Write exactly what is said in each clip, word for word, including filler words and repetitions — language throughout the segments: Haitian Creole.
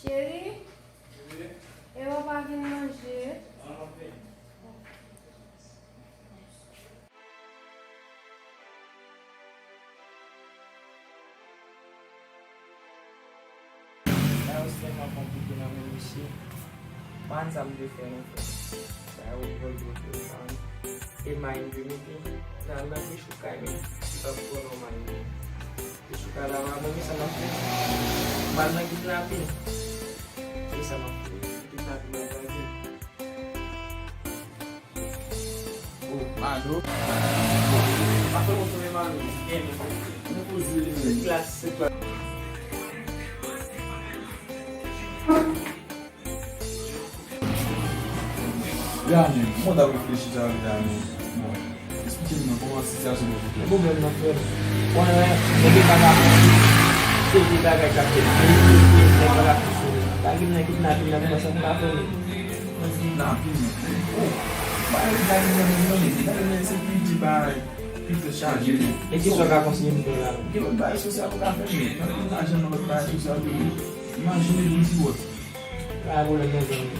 Cheri, e w ap vin manje? Bagay yo tèlman konplike nan men misye. M pa konn sa m dwe fè non, frè. Bagay yo twò dwòl, frè, m pa konn. E may m dwe mete nan, nan kechou kay men. Li p ap twò nòmal non. Kechou kay la pa bon, men sa m ap fè? M al nan kidnapin. E sa m ap fè? Kidnapin la pral vin. Oh, Mado. Pa fè yon tounen Mado. Gen, men. Nou poze. Se klas, se klas. Yane, kòman w t ap reflechi sa, Yane? Bon, eksplike m non, kòman sitiyasyon nan, silvouplè? Pwoblèm nan, frè m. Konnen, gen de bagay, se de bagay k ap fèt. Gen de bagay k ap fèt. Lage m nan kidnapin nan, kòman sa m ka fè menm? Kidnapin? Oh, bagay kidnapin nan menm non, kidnapin nan se pi di bagay, pi tèt chaje. E kisa w ka konseye m fè la menm? Gen lòt bagay sosyal ou ka fè menm. Lajan nan lòt bagay sosyal tou. Imajine yon ti wòt. Pa gen pwoblèm non, zanmi.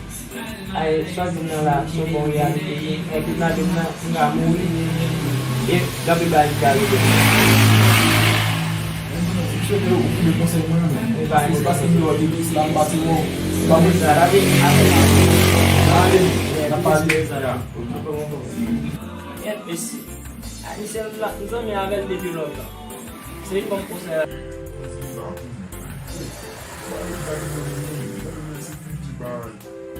Ay, swa di m nan la, se yon bon reyalite. Ay, kidnapin nan, m ka mouri. E gen anpil bagay ki ka rive. M swete ou koupe konsèy mwen an menm. Paske m wè w te di sila, m pati wè w. M pa vle sa. N ale, n ap pale. Kèt mesye. Ay, misye, m zanmi avè l depi lontan. Se li k ban m konsèy la.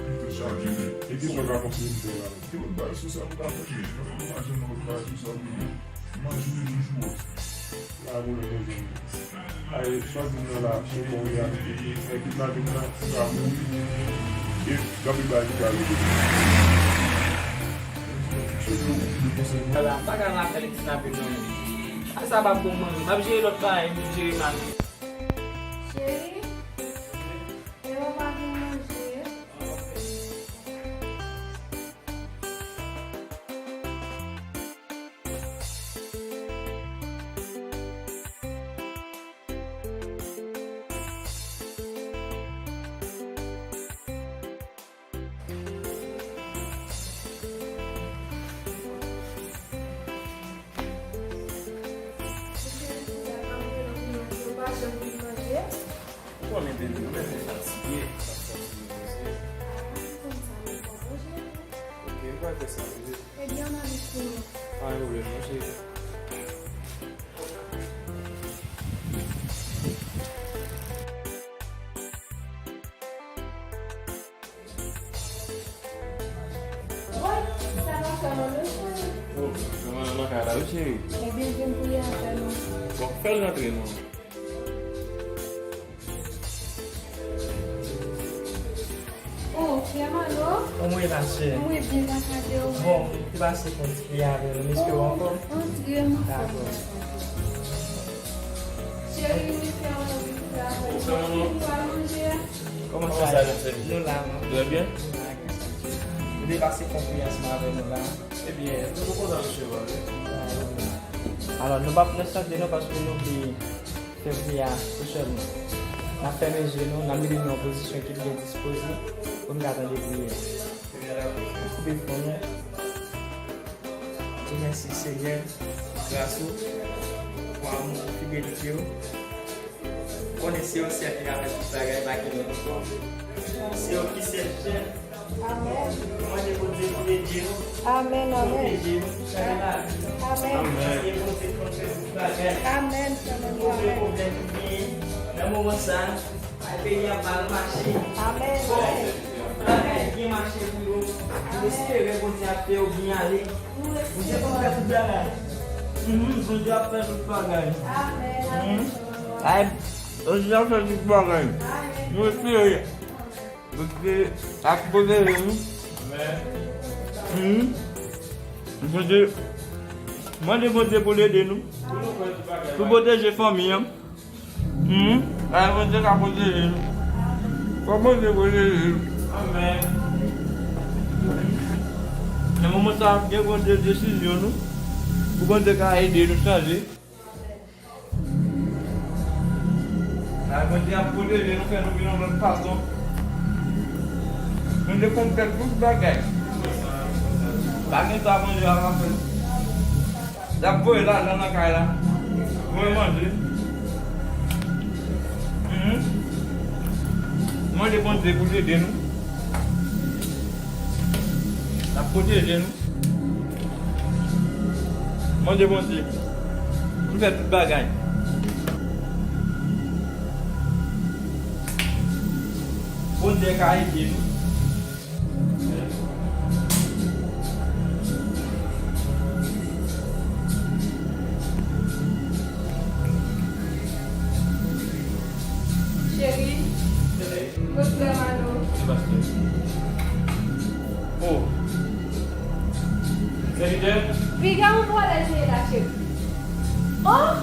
Pi tèt chaje. E kisa w ka konseye m fè la menm? Ki lòt bagay sosyal ou ka fè? Imajine lòt bagay sosyal ou ye. Imajine toujou wòt. Pa gen pwoblèm non, zanmi. Ay, swa di m nan la, se yon bon reyalite. Ay, kidnapin nan, m ka mouri. E gen anpil bagay ki ka rive. Ala, m pa ka nan afè de kidnapin non, men. Ay, sa p ap bon, manmi. M ap jere lòt bagay, m jere mari. Cheri, e w ap vin manje? Ou konnen, baby, mwen tèlman fatige, m ap santi m poze. Ah, m konn sa, men bon, bon, cheri. Ok, m pral fè sa, bebe. Ebyen, ann ale kounye a. Pa gen pwoblèm, non, cheri. Woy, sa va fè mwen menm, cheri? Oh, mwen nan kay la, wi, cheri. Ebyen, vin pou y afè nou. Bon, fè l rantre, non. Oh, Pierre Malo? Kòman w ye, ma chè? Mwen byen, grâce à Dieu. Bon, te pase fè yon ti pye avè nou, m espere w anfòm. Antre, m anfòm. Dakò. Cheri, m te anvi fè avè nou. Ou pral manje a? Kòman sa ye? Nou la, non? Trè byen. Nou la, grâce à Dieu. Nou te pase fè yon pye ansanm avè nou la. Ebyen, nou kontan mesye Malo. Alò, nou p ap nan sante non, paske nou vle fè priyè a tou sèl nou. N ap fèmen je nou, n ap mete nou nan pozisyon ki byen dispoze pou n ka tande priyè a. N ap koupe fon nou. Remèsye Senyè pou gras ou, pou amou, pou fidelite w. Konnen se yon sèl ki ka fè tout bagay, pa gen lòt ankò. Se yon ki sèl chèf. Amèn. Mande Bondye pou ede nou. Amèn, amèn. Pwoteje nou, chak la. Amèn. Paske Bondye konn fè tout bagay. Amèn, amèn, amèn. Kontre pwoblèm ki genyen nan moman sa a, ay, peyi a mal mache. Amèn, amèn. Tout bagay byen mache pou yo. Nou espere Bondye ap fè yo byen ale. Bondye konn fè tout bagay. Mhm, Bondye ap fè tout bagay. Amèn, amèn. Ay, Bondye ap fè tout bagay. Amèn. Nou espere. Bondye ap pwoteje nou. Amèn. Mhm. Bondye, mande Bondye pou l ede nou. Pou pwoteje fanmi an. Mhm. Ay, Bondye ka pwoteje nou. Fò Bondye pwoteje nou. Amèn. Nan moman sa, gen pran de desizyon nou. Pou Bondye ka ede nou chanje. Sa Bondye ap pwoteje nou, fè nou vin yon lòt fason. Nou te konn fè tout bagay. Pa gen sa Bondye ap fè. L ap voye lajan nan kay la. Voye manje. Mhm. Mande Bondye pou l ede nou. L ap pwoteje nou. Mande Bondye pou l fè tout bagay. Bondye ka ede nou. Cheri, mwen vrèman nou. Oh. Sèvitè? Piga yon vòlè se la, cheri. Oh!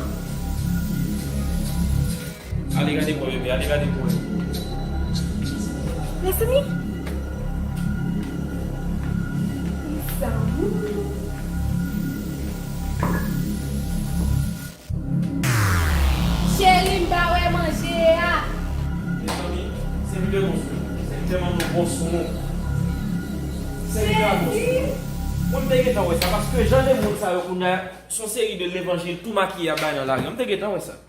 Ale gade pou bebe, ale gade pou. Mezanmi. Mezanmi. Cheri, m pa wè manje a. Mezanmi, sèvitè gon sou nou. Sèvitè manno gon sou nou. Sèvitè a gon sou nou. Mwen m te gentan wè sa, paske jan de moun sa yo kounye a, se yon seri de levanjil tou makiye y ap bay nan lari. Mwen m te gentan wè sa.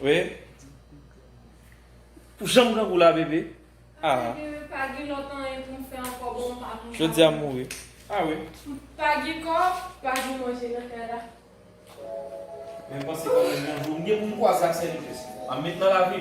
Wi. Pou jan m grangou la, bebe. Ah. Pa gen, pa gen lòt anyen pou m fè ankò, bon, m pa konn. Jodi a m mouri. Ah wi. Pa gen kòb, pa gen manje nan kay la. Men m panse kanmenm yon jou, m gen pou m kwaze ak sèvitris. M ap met nan lavi.